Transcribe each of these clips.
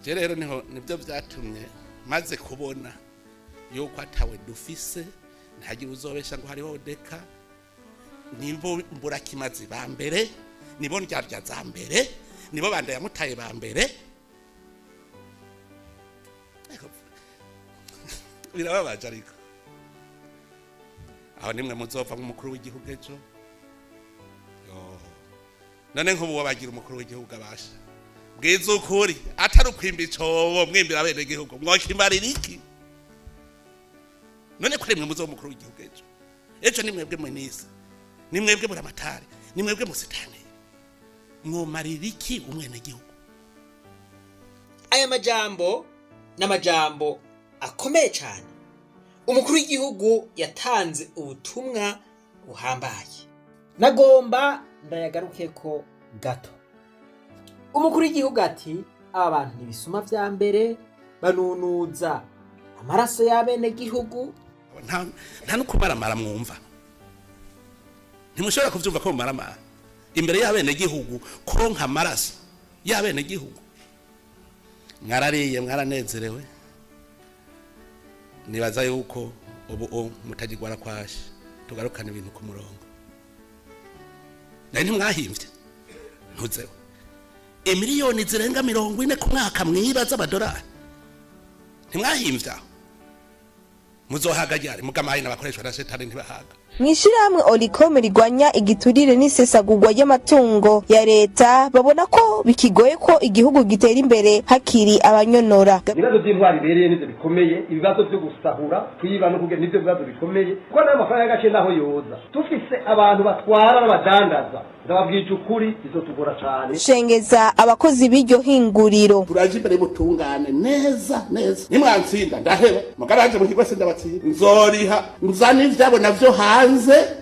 Je rero niho nibyo byatumye maze kubona yuko atawe dufise, ntagire uzobesha ngo hariho deka, nibo mburakimazi ba mbere, nibo ndyarya za mbere, nibo banda yamutaye ba mbere. Birababaje, ariko aho nimwe muzova nk'umukuru w'igihugu ejo. None nk'ubu wabagira umukuru w'igihugu abasha bwiza ukuri atari ukwimba icobo mwimbira abene gihugu, mwokimarira iki? None ko rimwe muzova umukuru w'igihugu ejo, ejo ni mwebwe mwenisa, ni mwebwe buramatari, ni mwebwe musitani, mwomarira iki umwene gihugu? Aya majambo n'amajambo akomeye cyane. Umukuru w'igihugu yatanze ubutumwa buhambaye, nagomba ndayagaruke ko gato. Umukuru w'igihugu ati aba bantu ntibisuma vya mbere, banunuza amaraso y'abenegihugu. Nta no kumaramara mwumva, ntimushobora kuvyumva ko mumaramara imbere y'abenegihugu, konka amaraso y'abenegihugu. Mwarariye, mwaranezerewe, nibaza yuko ubu mutagigwara kwashi, tugarukana ibintu ku murongo. Nari ntimwahimvye ntuzewe imiliyoni zirenga 40 ku mwaka mwiba z'amadolari, ntimwahimvye aho muzohaga ryari? Mugamaye n'abakoreshwa na shetani ntibahaga. Mwishirahamwe Olicom rigwanya igiturire n'isesagurwa ry'amatungo ya leta babona ko bikigoye ko igihugu gitera imbere hakiri abanyonora. Ibibazo by'intwari ibereye nivyo bikomeye, ibibazo byo gusahura, kwiba no kugena nivyo bibazo bikomeye, kuko nayo amafaranga y'agaciro naho yoza. Dufise abantu batwara n'abadandaza, ndababwije ukuri bizotugora cane. Shengeza abakozi b'iryo hinguriro. Turaje imbere y'ubutungane neza neza, nimwantsinda ndaheba, mugaranje mu kigo sindabatsinda, nzoriha nzane ivyabo navyo hanze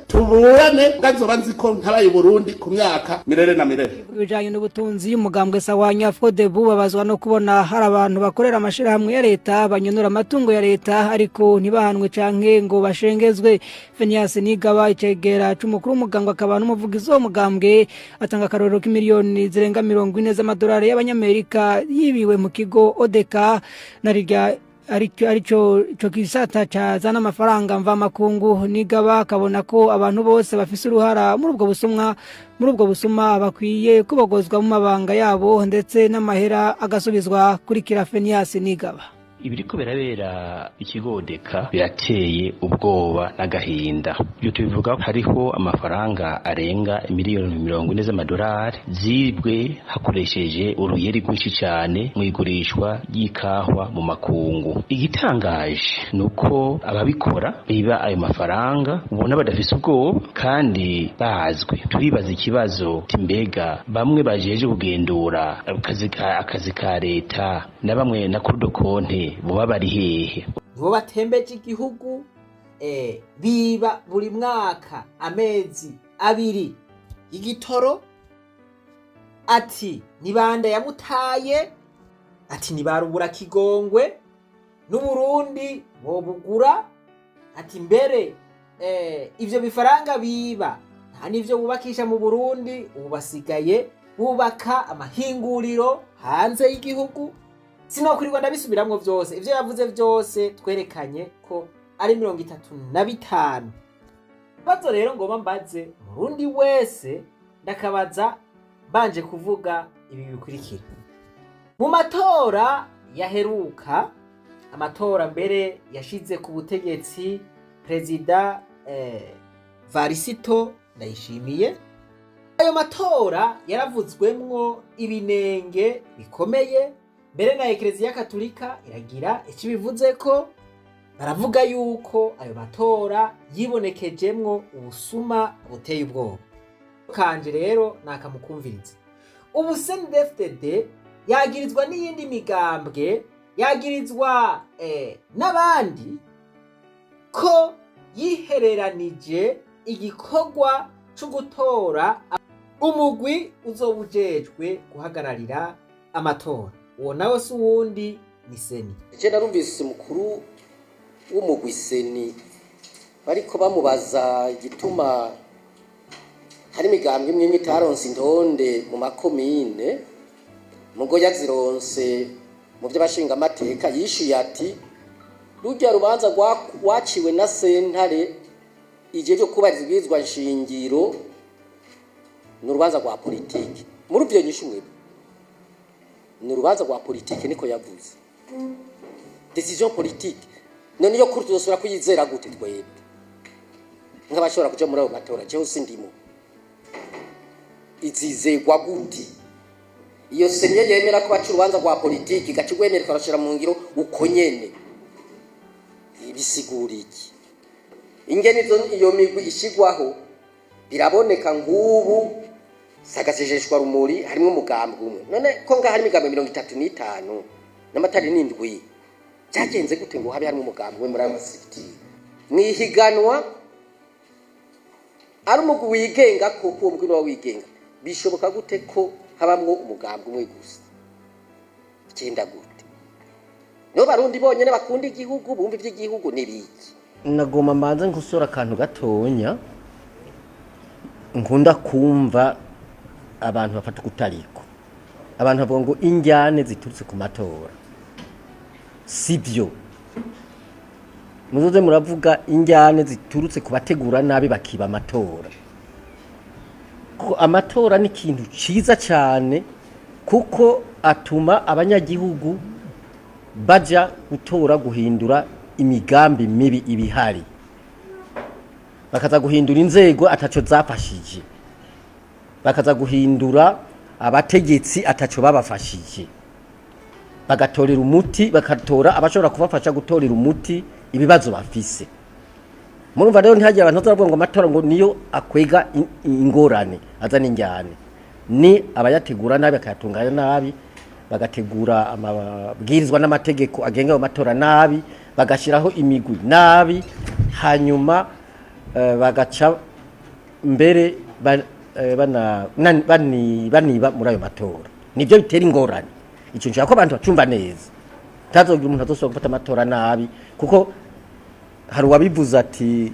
tuburane, nzoba nzi ko ntabaye Burundi ku myaka mirere na mirere. Ibijanye n'ubutunzi umugambwe Sawanya Fodebu babazwa no kubona hari abantu bakorera amashirahamwe ya leta banyonora amatungo ya leta ariko ntibahanwe canke ngo bashengezwe. Phineas Nigaba, icegera c'umukuru w'umugambwe akaba n'umuvugizi w'umugambwe, atanga akarorero k'imiliyoni zirenga 40 z'amadolari y'abanyamerika yibiwe mu kigo Odeka na rirya aricyo ico kisata cazana amafaranga mva makungu. Nigaba akabona ko abantu bose bafise uruhara muri ubwo busumwa bakwiye kubogozwa mu mabanga yabo ndetse n'amahera agasubizwa. Kurikira Phineas Nigaba. Ibiriko birabera ikigodeka birateye ubwoba n'agahinda. Ibyo tubivuga hariho amafaranga arenga miliyoni 40 z'amadolari zibwe hakoresheje uruyeri rwinshi cyane mu igurishwa ry'ikahwa mu makungu. Igitangaje nuko ababikora biba ayo mafaranga ubona badafise ubwoba kandi bazwi. Turibaza ikibazo mbega bamwe bajeje kugendura akazi ka leta na bamwe na kudokonte buba bari hehe? Nibo batembeje igihugu, biba buri mwaka amezi 2 y'igitoro. Ati nibanda yamutaye, ati nibarubura kigongwe n'Uburundi bobugura, ati mbere ivyo bifaranga biba nta nivyo bubakisha mu Burundi, ubu basigaye bubaka amahinguriro hanze y'igihugu. Sinokurirwa ndabisubiramwo vyose, ivyo yavuze vyose twerekanye ko ari 35. Bazo rero ngoma mbaze Murundi wese, ndakabaza banje kuvuga ibi bikurikira. Mu matora yaheruka, amatora mbere yashize ku butegetsi Perezida Varisito Ndayishimiye, ayo matora yaravuzwemwo ibinenge bikomeye. Mbere na Eklezia Katolika iragira ikibivuze ko baravuga yuko ayo matora yibonekejemwo ubusuma buteye ubwoba. Kanje rero nakamukumviriza. Ubu CNDD-FDD yagirizwa n'iyindi migambwe, yagirizwa n'abandi ko yihereranije igikorwa cyo gutora umugwi uzobujejwe guhagararira amatora. Uwo nawe si uwundi ni Seni. Je narumvise umukuru w'umugwi Seni bariko bamubaza igituma hari imigambwe imwe itaronse intonde mu makomine, mugo yazironse Mu by'abashingamateka yishuye ati: "Rujya rubanza rwaciwe na sentare igihe cyo kubariza ibwirizwa nshingiro ni urubanza rwa politiki." Muri ibyo nyishu mwebwe, ni urubanza rwa politiki, niko yavuze, décision politique. None iyo kuri tuzosubira kuyizera gute twebwe nk'abashobora kuja muri ayo matora? Jewe sindimo. Izizegwa gute iyo CENI yemera ko baca urubanza rwa politiki, igaca igwemera, ikarashira mu ngiro uko nyene? Bisigura iki? Ingene iyo migwi ishigwaho biraboneka. Nk'ubu sagasejeshwa rumuri harimwo umugambi umwe. None ko ngaha hari imigambi 35 n'amatari n'indwi, byagenze gute ngo habe harimo umugambi umwe muri ayo ma structures? Mwihiganwa ari umugwi wigenga, koko uwo mugwi niwo wigenga, bishoboka gute ko habamwo umugambi umwe gusa? Genda gute? Nibo Barundi bonyene bakunda igihugu, bumva iby'igihugu n'ibiki? Nagomba mbanze nkosora akantu gatonya nkunda kumva abantu bafata ukutariko. Abantu bavuga ngo injyane ziturutse ku matora. Sibyo. Muzoze muravuga injyane ziturutse ku bategura nabi, bakiba amatora, kuko amatora ni ikintu ciza cyane, kuko atuma abanyagihugu baja gutora guhindura imigambi mibi ibihari, bakaza guhindura inzego ataco zafashije, bakaza guhindura abategetsi ataco babafashije, bagatorera umuti, bagatora abashobora kubafasha gutorera umuti ibibazo bafise. Murumva rero, ntihagire abantu bazavuga ngo amatora ngo niyo akwega ingorane, azana injyane. Ni abayategura nabi, bakayatunganya nabi, bagategura amabwirizwa n'amategeko agenga ayo matora nabi, bagashyiraho imigwi nabi, hanyuma bagaca mbere baniba muri ayo matora. Nibyo bitera ingorane. Icyo nshaka ko abantu bacumva neza, ntazogira umuntu azosubira gufata amatora nabi, kuko hari uwabivuze ati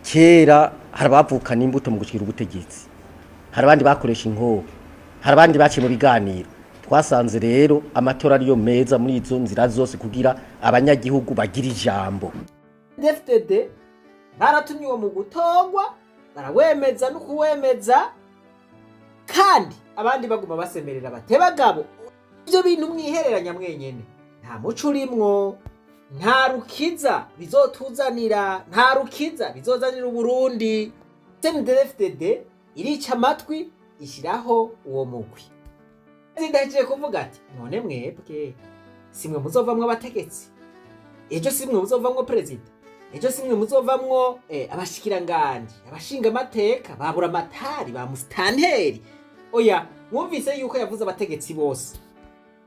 kera hari abavukana imbuto mu gushyira ubutegetsi, hari abandi bakoresha inkoho, hari abandi baciye mu biganiro. Twasanze rero amatora ariyo meza muri izo nzira zose kugira abanyagihugu bagira ijambo. DFDD baratumye uwo mu gutogwa, barawemeza no kuwemeza, kandi abandi baguma basemerera batebagabo. Ibyo bintu mwihereranya mwenyene, nta muco urimwo, nta rukiza bizotuzanira, nta rukiza bizozanira Uburundi. CNDD-FDD irica amatwi, ishyiraho uwo mugwi. Ndahejeje kuvuga ati: "None mwebwe simwe muzovamwo abategetsi ejo? Simwe muzovamwo perezida ejo? Simwe muzovamwo abashikiranganji, abashinga amateka, babura amatari, ba musitanteri?" Oya, mwumvise yuko yavuze abategetsi bose.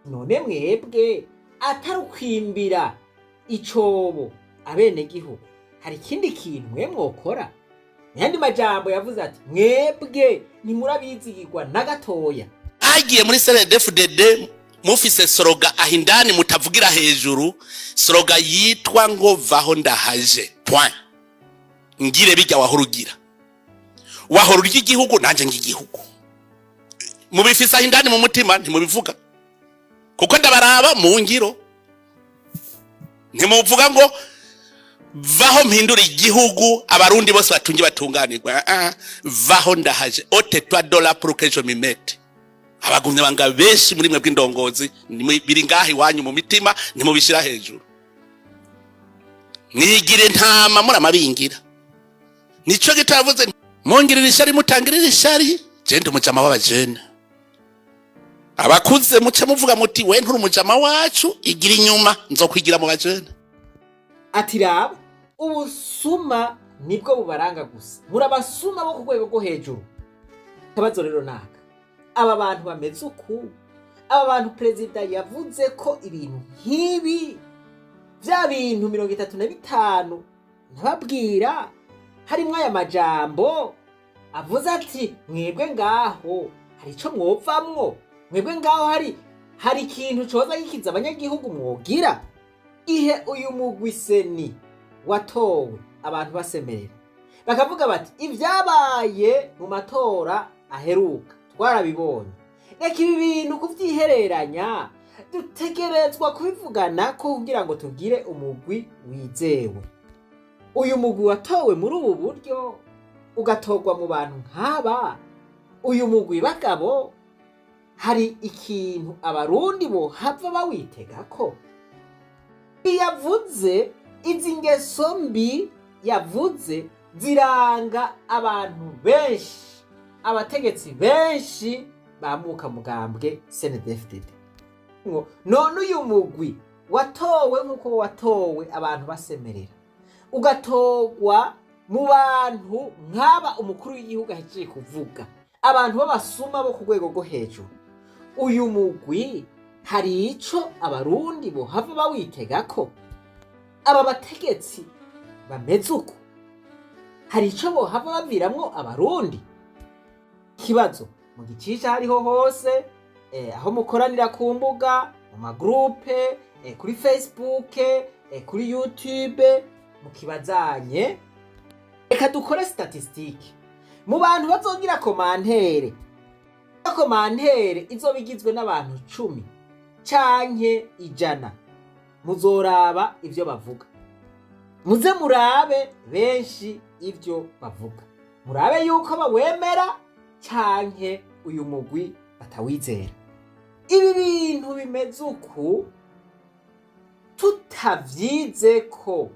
None mwebwe atari ukwimbira icobo abenegihugu, hari ikindi kintu mwe mwokora? Yandi majambo yavuze ati: "Mwebwe ntimurabizigirwa na gatoya." Hagiye muri CNDD-FDD mufise slogan aho indani mutavugira hejuru, slogan yitwa ngo "Vaho ndahaje", point. Ngire bijya wahora ugira, wahora urya igihugu, nanje ngigihugu. Mubifise aho indani mu mutima, ntimubivuga, kuko ndabaraba mu ngiro. Ntimuvuga ngo "Vaho mpindura igihugu, Abarundi bose batunge batunganirwa". Ah, "Vaho ndahaje", "Ôte-toi de là pour que je m'y mette". Abagumye banga benshi muri mwe bw'indongozi biri ngaha iwanyu mu mitima, ntimubishira hejuru. Mwigire ntama muri amabingira. Nico gitavuze mungirira ishari, mutangirira ishari. Je ndi umujama w'abajene. Abakuze muce muvuga muti: "We nturi umujama wacu, igira inyuma, nzokwigira mu bajene." Ati: "Raba, ubusuma nibwo bubaranga gusa, muri abasuma bo ku rwego rwo hejuru." Akabazo rero naka: aba bantu bameze uku, aba bantu perezida yavuze ko ibintu nk'ibi, bya bintu 35 nababwira, harimwo aya majambo avuze ati: "Mwebwe ngaho hari ico mwovamwo? Mwebwe ngaho hari ikintu coza gikiza abanyagihugu mwogira?" Ihe uyu mugwi CENI watowe, abantu basemerera bakavuga bati: "Ibyabaye mu matora aheruka twarabibonye, reka ibi bintu kuvyihereranya." Dutegerezwa kubivugana ko kugira ngo tugire umugwi wizewe. Uyu mugwi watowe muri ubu buryo, ugatorwa mu bantu nk'aba, uyu mugwi bagabo, hari ikintu Abarundi bohava bawitega ko? Yavuze izi ngeso mbi, yavuze ziranga abantu benshi, abategetsi benshi bamuka mugambwe CNDD-FDD. None uyu mugwi watowe nk'uko watowe abantu basemerera, ugatorwa mu bantu nk'aba umukuru w'igihugu ahejeje kuvuga, abantu b'abasuma bo ku rwego rwo hejuru, uyu mugwi hari ico Abarundi bohava bawitega ko? Aba bategetsi bameze uko hari ico bohava baviramwo Abarundi? Ikibazo mugicisha hariho hose, aho mukoranira ku mbuga, mu ma groupes, kuri Facebook, kuri YouTube, mukibazanye. Reka dukore statistique mu bantu bazogira commentaire. Commentaire izoba igizwe n'abantu 10 canke 100, muzoraba ivyo bavuga. Muze murabe benshi ivyo bavuga, murabe yuko bawemera canke uyu mugwi batawizera. Ibi bintu bimeze uku tutavyize ko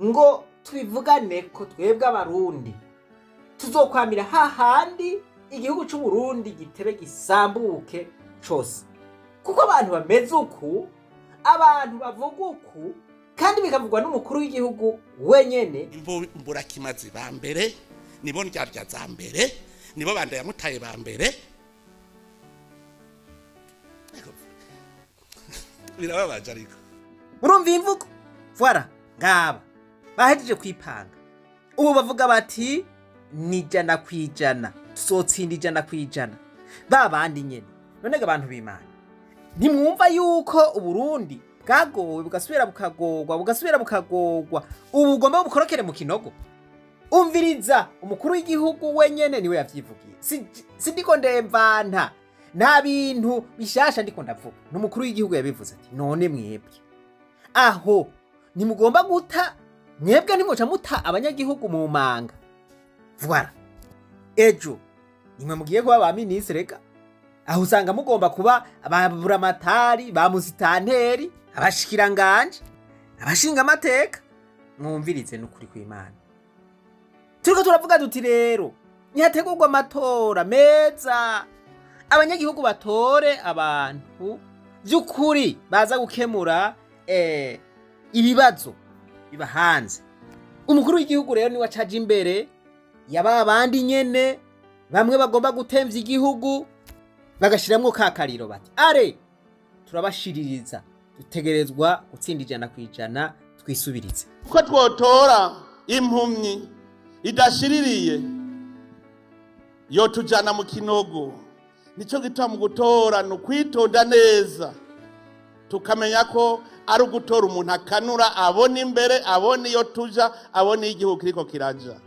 ngo tubivugane ko, twebwe Abarundi tuzokwamira hahandi, igihugu c'Uburundi gitebe gisambuke cose, kuko abantu bameze uku, abantu bavuga uku, kandi bikavugwa n'umukuru w'igihugu wenyene. Imburakimazi ba mbere nibo ndyarya za mbere, nibo banda yamutaye ba mbere. Birababaje ariko. Murumva imvugo? Voilà, ngaba bahejeje kwipanga. Ubu bavuga bati ni 100%, tuzotsinda 100%, ba bandi nyene. None ga abantu b'Imana, ntimwumva yuko Uburundi bwagowe, bugasubira bukagorwa, bugasubira bukagorwa, ubu bugomba bukorokere mu kinogo? Umviriza, umukuru w'igihugu wenyene niwe yavyivugiye. Sindiko ndemvanta, nta bintu bishasha ndiko ndavuga. N'umukuru w'igihugu yabivuze ati: "None mwebwe aho ntimugomba guta, mwebwe ntimuca muta abanyagihugu mu manga?" Voilà, ejo nimwe mugiye kuba ba minisitiri. Reka aho usanga mugomba kuba ba buramatari, ba musitanteri, abashikiranganje, abashingamateka. Mwumvirize, n'ukuri kw'Imana, turiko turavuga duti rero nihategurwa amatora meza, abanyagihugu batore abantu by'ukuri baza gukemura ibibazo biba hanze. Umukuru w'igihugu rero niwe acaje imbere ya ba bandi nyene bamwe bagomba gutemvya igihugu, bagashiramwo ka kariro bati: "Are turabashiririza, dutegerezwa gutsinda 100%, twisubirize." Ko twotora impumyi idashiririye yotujana mu kinogo. Nico gituma mu gutora ni ukwitonda neza, tukamenya ko ari ugutora umuntu akanura, abona imbere, abona iyo tuja, abona iyo igihugu kiriko kiraja.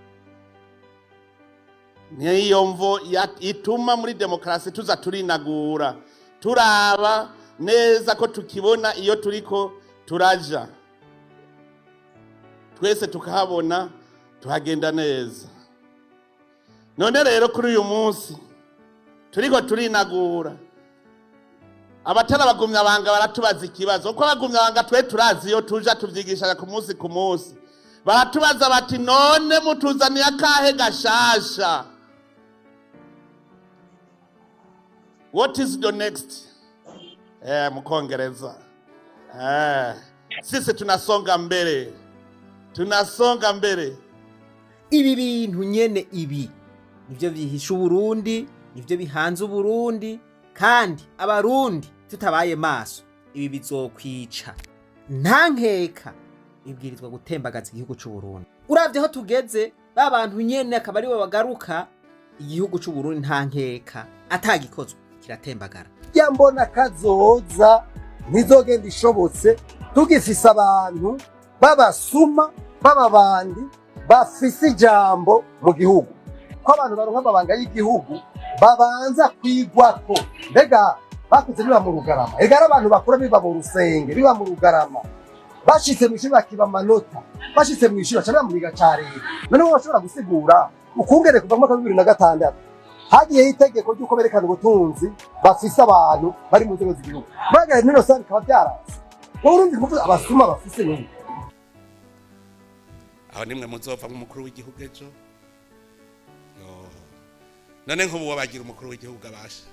Niyo mvo ituma muri demokarasi tuza turinagura, turaba neza ko tukibona iyo turiko turaja, twese tukahabona, tuhagenda neza. None rero kuri uyu munsi turiko turinagura, abatari abagumyabanga baratubaza ikibazo, kuko abagumyabanga twe turazi iyo tuja, tuvyigisha ku munsi ku munsi. Baratubaza bati: "None mutuzaniye akahe gashasha? What is the next?" Mu Kongereza. Sisi tunasonga mbele, tunasonga mbele. Ibi bintu nyene ibi nivyo vyihisha Uburundi, nivyo bihanze Uburundi, kandi Abarundi tutabaye maso ibi bizokwica. Nta nkeka ibwirizwa gutembagaza igihugu c'Uburundi. Uravye aho tugeze, ba bantu nyene akaba aribo bagaruka, igihugu c'Uburundi nta nkeka atagikozwe kiratembagara. Ya mbona kazoza ntizogenda ishobotse tugifise abantu b'abasuma, b'ababandi bafise ijambo mu gihugu. Ko abantu baronka amabanga y'igihugu babanza kwigwako, mbega. Bakuze biba mu Rugarama. Ega ari abantu bakura biba mu Rusenge, biba mu Rugarama, bashitse mw'ishuri bakiba amanota, bashitse mw'ishuri baca biba mu biga ca leta. Noneho bashobora gusigura ukungene kuva mu mwaka wa 2006 hagiyeho itegeko ry'uko berekana ubutunzi bafise abantu bari mu nzego z'igihugu, bagara nino sanga bikaba byaranze. Wowe urumva kuvuga abasuma bafise n'ubu. Aho nimwe muzova nk'umukuru w'igihugu ejo. Yo. None nk'ubu wabagira umukuru w'igihugu abasha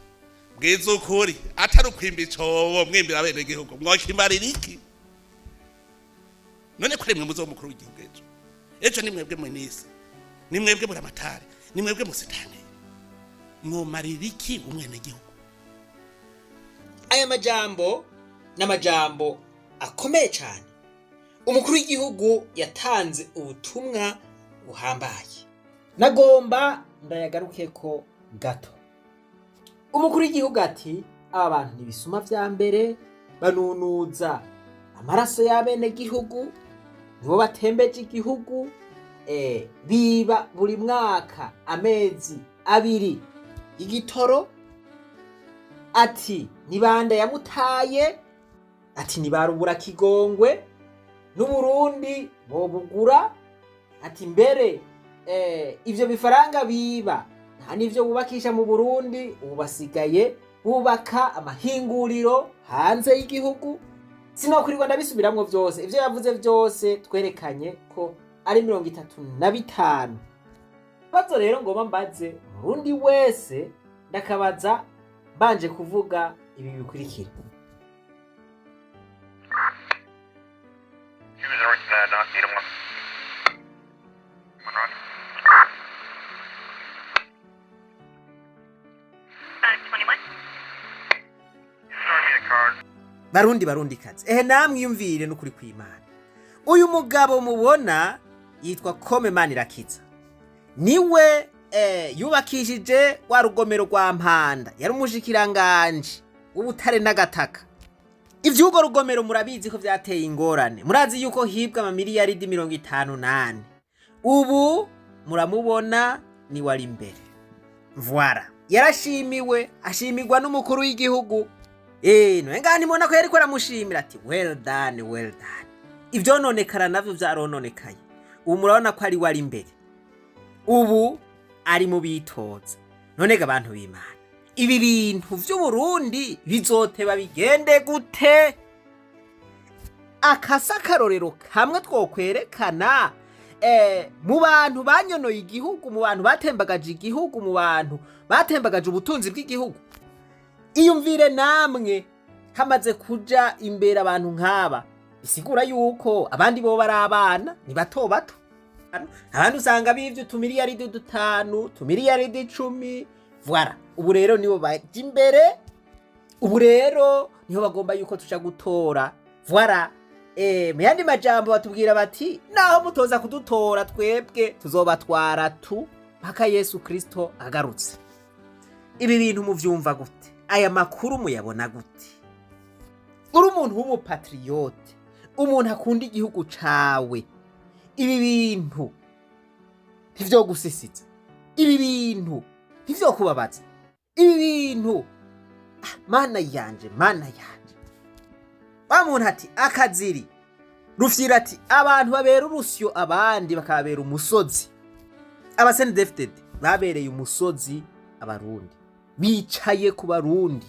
bwiza ukuri, atari ukwimba icobo mwimbira abene igihugu, mwokimarira iki? None kuri mwe muzova umukuru w'igihugu ejo, ejo ni mwebwe mwenisi, ni mwebwe buramatari, ni mwebwe musitani, mwomarira iki umwene gihugu? Aya majambo ni amajambo akomeye cyane. Umukuru w'igihugu yatanze ubutumwa buhambaye, nagomba ndayagaruke ko gato. Umukuru w'igihugu ati: "Aba bantu ni ibisuma vya mbere, banunuza amaraso y'abenegihugu, nibo batembeje igihugu, biba buri mwaka amezi 2 y'igitoro." Ati: "Ni bande yamutaye?" Ati: "Nibarubura kigongwe n'Uburundi bobugura." Ati: "Mbere ivyo bifaranga biba nta n'ivyo bubakisha mu Burundi, ubu basigaye bubaka amahinguriro hanze y'igihugu." Sinokwirirwa ndabisubiramwo vyose, ivyo yavuze vyose twerekanye ko ari 35. Bazo rero ngomba mbaze Murundi wese, ndakabaza mbanje kuvuga ibi bikurikira. Barundi, barundi kazi, ehe namwe yumvire n'ukuri kw'Imana. Uyu mugabo mubona yitwa Kome Manirakiza, niwe yubakishije wa rugomero rwa Mpanda, yari umushikiranganje w'ubutare n'agataka. Ivy'urwo rugomero murabizi ko vyateye ingorane, murazi yuko hibwa amamiliyaridi 54. Ubu muramubona ni wari imbere. Voilà, yarashimiwe, ashimirwa n'umukuru w'igihugu. None ngaha ntimubona ko yariko aramushimira ati: "Well done, well done." Ivyononekara navyo vyarononekaye. Ubu murabona ko ari wari imbere, ubu ari mu bitoza. None ga abantu b'Imana, ibi bintu vy'Uburundi bizoteba bigende gute? Akasa akarorero kamwe twokwerekana mu bantu banyonoye igihugu, mu bantu batembagaje igihugu, mu bantu batembagaje ubutunzi bw'igihugu. Iyumvire namwe, hamaze kuja imbere abantu nk'aba, bisigura yuko abandi bo bari abana, ni bato bato. Abandi usanga bivye utumiliyaridi 5, utumiliyaridi 10. Voilà, ubu rero nibo baja imbere, ubu rero niho bagomba yuko tuja gutora. Voilà, mu yandi majambo batubwira bati: "Naho mutoza kudutora, twebwe tuzobatwara tu mpaka Yesu Kristo agarutse." Ibi bintu muvyumva gute? Aya makuru muyabona gute? Uri umuntu w'umupatriyote, umuntu akunda igihugu cawe, ibi bintu ntivyogusisiza? Ibi bintu ntivyokubabaza? Ibi bintu, ah, mana yanje, mana yanje! Wa muntu ati akaziri rufyira, ati abantu babera urusyo abandi bakababera umusozi. Aba CNDD-FDD babereye umusozi abarundi, bicaye ku barundi.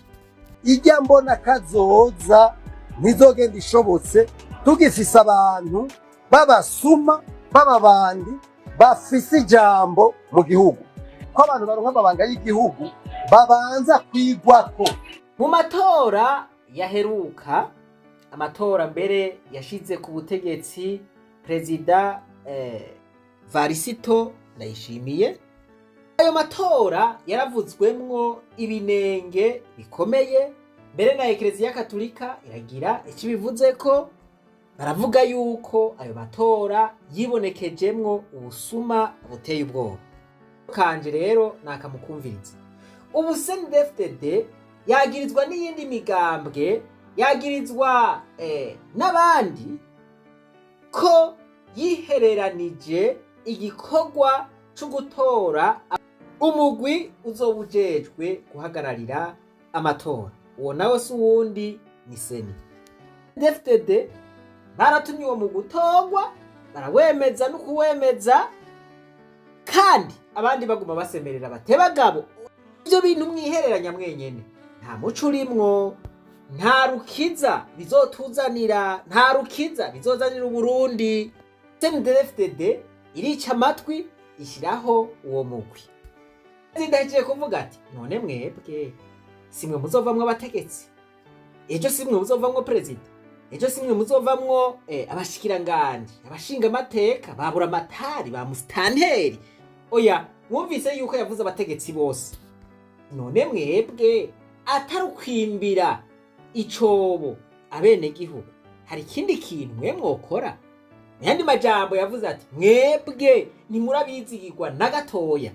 Ijya mbona kazoza ntizogenda ishobotse tugifise abantu b'abasuma, b'ababandi bafise ijambo mu gihugu, ko abantu baronka amabanga y'igihugu babanza kwigwako. Mu matora yaheruka, amatora mbere yashize ku butegetsi perezida Varisito Ndayishimiye, ayo matora yaravuzwemwo ibinenge bikomeye. Mbere na Ekereziya Katolika iragira icyo bivuze ko baravuga yuko ayo matora yibonekejemwo ubusuma buteye ubwoba. Kanje rero nakamukumviriza. Ubu CNDD-FDD yagirizwa n'iyindi migambwe, yagirizwa n'abandi ko yihereranije igikorwa co gutora umugwi uzoba ujejwe guhagararira amatora. Uwo nawe si uwundi, ni CENI. CNDD-FDD baratumye uwo mu gutogwa, barawemeza no kuwemeza, kandi abandi baguma basemerera batebagabo. Ibyo bintu mwihereranya mwenyene nta muco urimwo, nta rukiza bizotuzanira, nta rukiza bizozanira Uburundi. CNDD-FDD irica amatwi, ishyiraho uwo mugwi. Ndahejeje kuvuga ati: "None mwebwe simwe muzovamwo abategetsi ejo? Simwe muzovamwo perezida ejo? Simwe muzovamwo abashikiranganji, abashinga amateka, babura amatari, ba musitanteri?" Oya, mwumvise yuko yavuze abategetsi bose. None mwebwe atari ukwimbira icobo abenegihugu, hari ikindi kintu mwe mwokora? Mu yandi majambo yavuze ati: "Mwebwe ntimurabizigirwa na gatoya."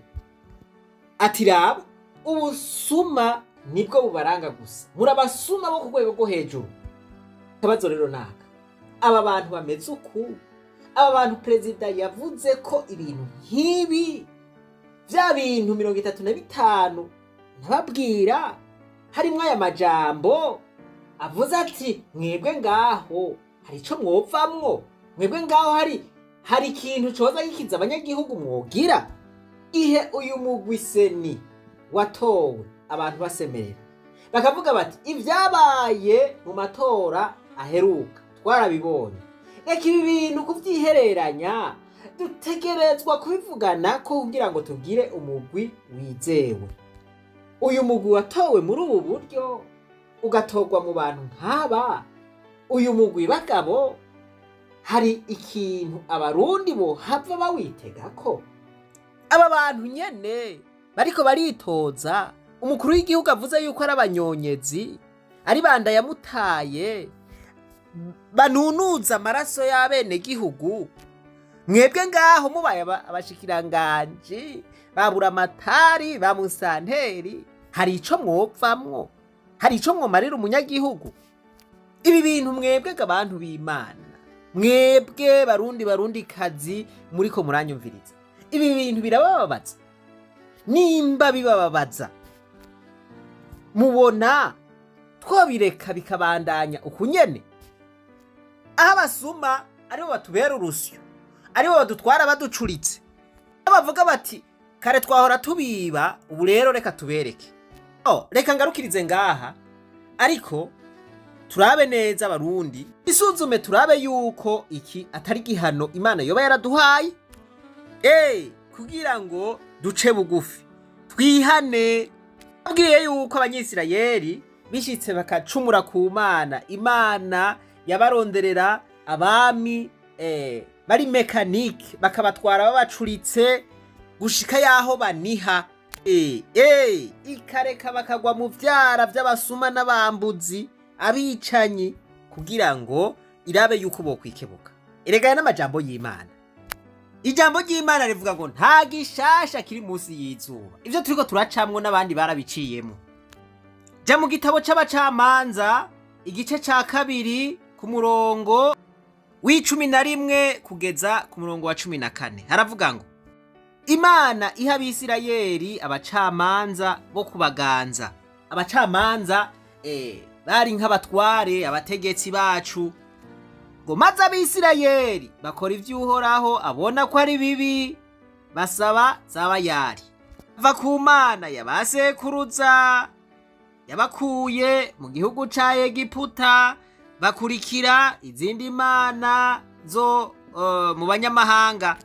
Ati: "Raba, ubusuma nibwo bubaranga gusa, murabasuma bo ku rwego rwo hejuru." Akabazo rero naka: aba bantu bameze uku, aba bantu perezida yavuze ko ibintu nk'ibi, bya bintu 35 nababwira, harimwo aya majambo avuze ati: "Mwebwe ngaho hari ico mwovamwo? Mwebwe ngaho hari ikintu coza gikiza abanyagihugu mwogira?" Ihe uyu mugwi CENI watowe, abantu basemerera bakavuga bati: "Ibyabaye mu matora aheruka twarabibonye, reka ibi bintu kuvyihereranya, dutegerezwa kubivugana ko kugira ngo tugire umugwi wizewe." Uyu mugwi watowe muri ubu buryo, ugatorwa mu bantu nk'aba, uyu mugwi bagabo, hari ikintu Abarundi bohava bawitega ko aba bantu nyene bariko baritoza, umukuru w'igihugu avuze yuko ari abanyonyezi, ari banda yamutaye, banunuza amaraso y'abenegihugu? Mwebwe ngaho mubaye abashikiranganji, babura amatari, ba musanteri, hari ico mwopfamwo? Hari ico mwomarira umunyagihugu? Ibi bintu mwebwe abantu b'Imana, mwebwe Barundi, Barundi kazi muriko muranyumviriza, ibi bintu birabababaza? Nimba bibababaza, mubona twobireka bikabandanya ukunyene, aho abasuma aribo batubera urusyo, aribo badutwara baducuritse, bavuga bati: "Kare twahora tubiba, ubu rero reka tubereke"? Oh, reka ngarukirize ngaha, ariko turabe neza Abarundi, isuzume, turabe yuko iki atari igihano Imana yoba yaraduhaye kugira ngo duce bugufi, twihane. Abwiye yuko Abanyisirayeli bishitse bakacumura ku Mana, Imana yabaronderera abami bari mécanique, bakabatwara babacuritse gushika yaho baniha, ikareka bakagwa mu vyara vy'abasuma n'abambuzi, abicanyi, kugira ngo irabe yuko bokwikebuka. Erega n'amajambo y'Imana, ijambo ry'Imana rivuga ngo nta gishasha kiri munsi y'izuba. Ivyo turiko turacamwo n'abandi barabiciyemo. Ja mu gitabo c'Abacamanza, igice ca 2, ku murongo w'11 kugeza ku murongo wa 14, haravuga ngo Imana iha Abisirayeli abacamanza bo kubaganza. Abacamanza bari nk'abatware, abategetsi bacu. Ngo maze Abisirayeli bakora ivy'Uhoraho abona ko ari bibi, basaba zabayari, bava ku Mana yabasekuruza yabakuye mu gihugu ca Egiputa, bakurikira izindi mana zo mu banyamahanga.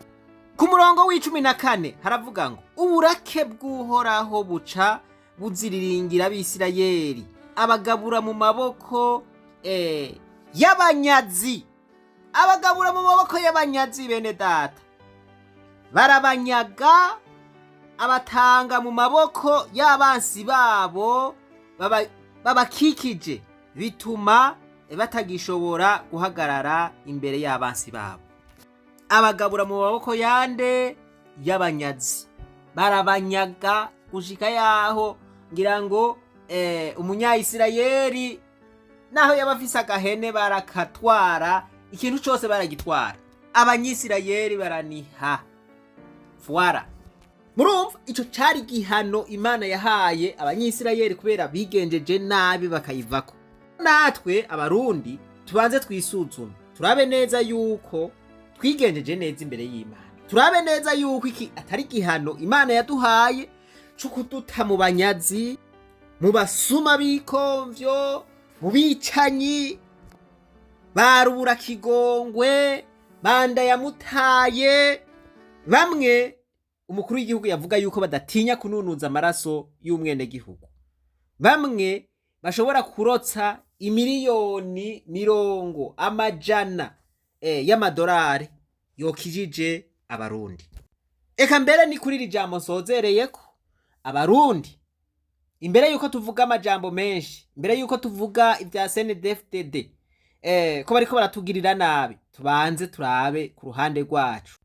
Ku murongo w'14 haravuga ngo uburake bw'Uhoraho buca buziriringira Abisirayeli, abagabura mu maboko y'abanyazi, abagabura mu maboko y'abanyazi. Bene data, barabanyaga, abatanga mu maboko y'abansi babo babakikije, bituma batagishobora guhagarara imbere y'abansi babo. Abagabura mu maboko yande? Y'abanyazi. Barabanyaga gushika yaho ngira ngo Umunyayisirayeli naho yaba afise agahene barakatwara, ikintu cose baragitwara. Abanyisirayeli baraniha. Voilà. Murumva, ico cari igihano Imana yahaye Abanyisirayeli kubera bigenjeje nabi bakayivako. Natwe Abarundi tubanze twisuzume, turabe neza yuko twigenjeje neza imbere y'Imana, turabe neza yuko iki atari igihano Imana yaduhaye co kuduta mu banyazi, mu basuma b'ikomvyo, mu bicanyi barubura kigongwe bandayamutaye. Bamwe umukuru w'igihugu yavuga yuko badatinya kununuza amaraso y'umwenegihugu, bamwe bashobora kurotsa imiliyoni mirongo amajana y'amadolari yokijije Abarundi. Eka mbere ni kuri iri jambo nsozereyeko. Abarundi, imbere yuko tuvuga amajambo menshi, imbere yuko tuvuga ibya CNDD-FDD ko bariko baratugirira nabi, tubanze turabe ku ruhande rwacu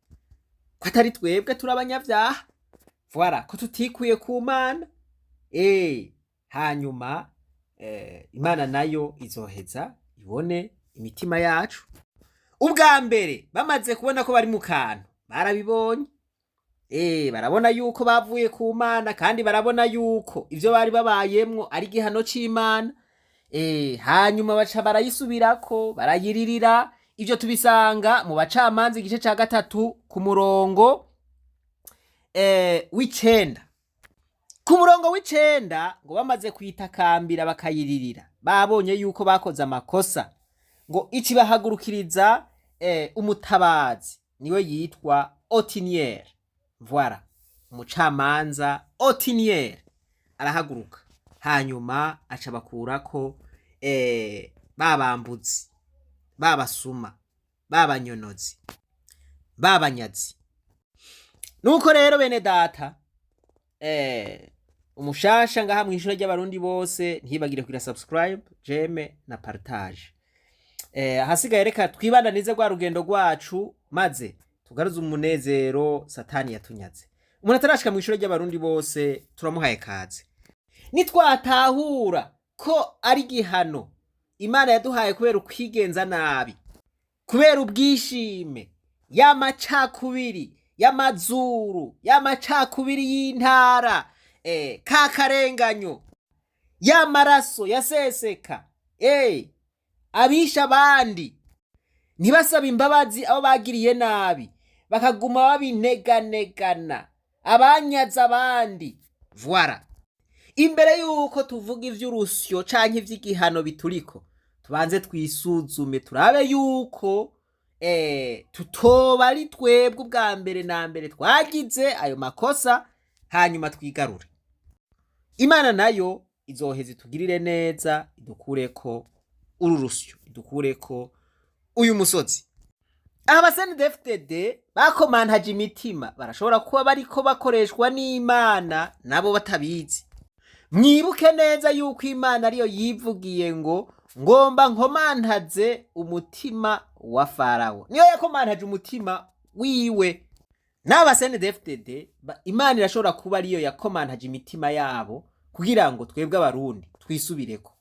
ko atari twebwe turi abanyabyaha, voilà, ko tutikuye ku Mana. Hanyuma Imana nayo izoheza ibone imitima yacu. Ubwa mbere bamaze kubona ko bari mu kantu, barabibonye, barabona yuko bavuye ku Mana, kandi barabona yuko ivyo bari babayemwo ari igihano c'Imana. Hanyuma baca barayisubirako, barayiririra. Ivyo tubisanga mu Bacamanza igice ca 3 ku murongo w'9. Ku murongo w'9 ngo bamaze kuyitakambira bakayiririra, babonye yuko bakoze amakosa, ngo ikibahagurukiriza umutabazi, niwe yitwa Otiniyeri. Voilà, umucamanza Otiniyeri arahaguruka, hanyuma aca bakurako babambuzi, babasuma, babanyonozi, babanyazi. Nuko rero bene data, umushasha ngaha mw'ishure ry'Abarundi bose ntibagire kugira subscribe, j'aime na partage. Ahasigaye reka twibandanize rwa rugendo rwacu, maze tugaruze umunezero Satani yatunyaze. Umuntu atarashika mw'ishure ry'Abarundi bose turamuhaye kaze. Nitwatahura ko ari igihano Imana yaduhaye kubera ukwigenza nabi, kubera ubwishime, y'amacakubiri y'amazuru, y'amacakubiri y'intara, ka karenganyo, y'amaraso yaseseka, abisha abandi ntibasaba imbabazi abo bagiriye nabi, bakaguma babineganegana, abanyaza abandi. Voilà, imbere yuko tuvuga ivy'urusyo canke ivy'igihano bituriko, tubanze twisuzume, turabe yuko tutoba ari twebwe ubwa mbere na mbere twagize ayo makosa, hanyuma twigarure. Imana nayo izoheza itugirire neza, idukureko uru rusyo, idukureko uyu musozi. Aha ba CNDD-FDD bakomantaje imitima barashobora kuba bariko bakoreshwa n'Imana nabo batabizi. Mwibuke neza yuko Imana ariyo yivugiye ngo ngomba nkomantaze umutima wa Farawo. Niyo yakomantaje umutima wiwe. N'aba CNDD-FDD Imana irashobora kuba ariyo yakomantaje imitima yabo kugira ngo twebwe Abarundi twisubireko.